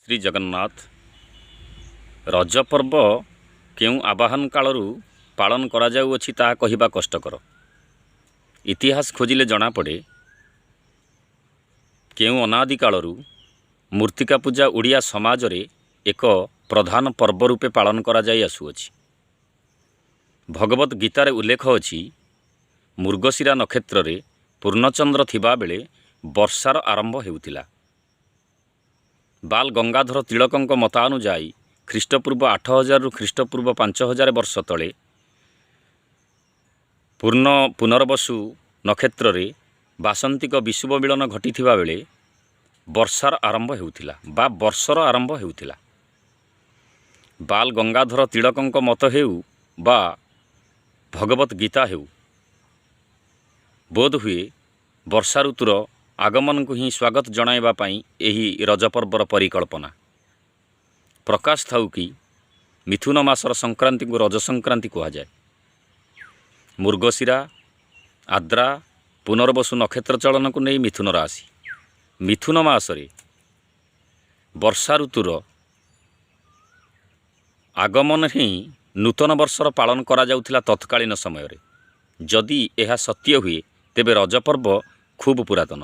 ଶ୍ରୀ ଜଗନ୍ନାଥ। ରଜ ପର୍ବ କେଉଁ ଆବାହନ କାଳରୁ ପାଳନ କରାଯାଉଅଛି, ତାହା କହିବା କଷ୍ଟକର। ଇତିହାସ ଖୋଜିଲେ ଜଣାପଡ଼େ, କେଉଁ ଅନାଦି କାଳରୁ ମୂର୍ତ୍ତିକା ପୂଜା ଓଡ଼ିଆ ସମାଜରେ ଏକ ପ୍ରଧାନ ପର୍ବ ରୂପେ ପାଳନ କରାଯାଇ ଆସୁଅଛି। ଭଗବତ ଗୀତାରେ ଉଲ୍ଲେଖ ଅଛି, ମୃଗଶିରା ନକ୍ଷତ୍ରରେ ପୂର୍ଣ୍ଣଚନ୍ଦ୍ର ଥିବାବେଳେ ବର୍ଷାର ଆରମ୍ଭ ହେଉଥିଲା। ବାଲ ଗଙ୍ଗାଧର ତିଳକଙ୍କ ମତାନୁଯାୟୀ ଖ୍ରୀଷ୍ଟପୂର୍ବ 8000ରୁ ଖ୍ରୀଷ୍ଟପୂର୍ବ 5000 ବର୍ଷ ତଳେ ପୂର୍ଣ୍ଣ ପୁନର୍ବସୁ ନକ୍ଷତ୍ରରେ ବାସନ୍ତିକ ବିଷୁବ ମିଳନ ଘଟିଥିବା ବେଳେ ବର୍ଷାର ଆରମ୍ଭ ହେଉଥିଲା ବା ବର୍ଷର ଆରମ୍ଭ ହେଉଥିଲା। ବାଲ ଗଙ୍ଗାଧର ତିଳକଙ୍କ ମତ ହେଉ ବା ଭଗବତ ଗୀତା ହେଉ, ବୋଧହୁଏ ବର୍ଷା ଋତୁର ଆଗମନକୁ ହିଁ ସ୍ୱାଗତ ଜଣାଇବା ପାଇଁ ଏହି ରଜ ପର୍ବର ପରିକଳ୍ପନା। ପ୍ରକାଶ ଥାଉ କି ମିଥୁନ ମାସର ସଂକ୍ରାନ୍ତିକୁ ରଜ ସଂକ୍ରାନ୍ତି କୁହାଯାଏ। ମୃଗଶିରା, ଆଦ୍ରା, ପୁନର୍ବସୁ ନକ୍ଷତ୍ର ଚଳନକୁ ନେଇ ମିଥୁନ ରାଶି। ମିଥୁନ ମାସରେ ବର୍ଷା ଋତୁର ଆଗମନ ହିଁ ନୂତନ ବର୍ଷର ପାଳନ କରାଯାଉଥିଲା ତତ୍କାଳୀନ ସମୟରେ। ଯଦି ଏହା ସତ୍ୟ ହୁଏ, ତେବେ ରଜ ପର୍ବ ଖୁବ୍ ପୁରାତନ।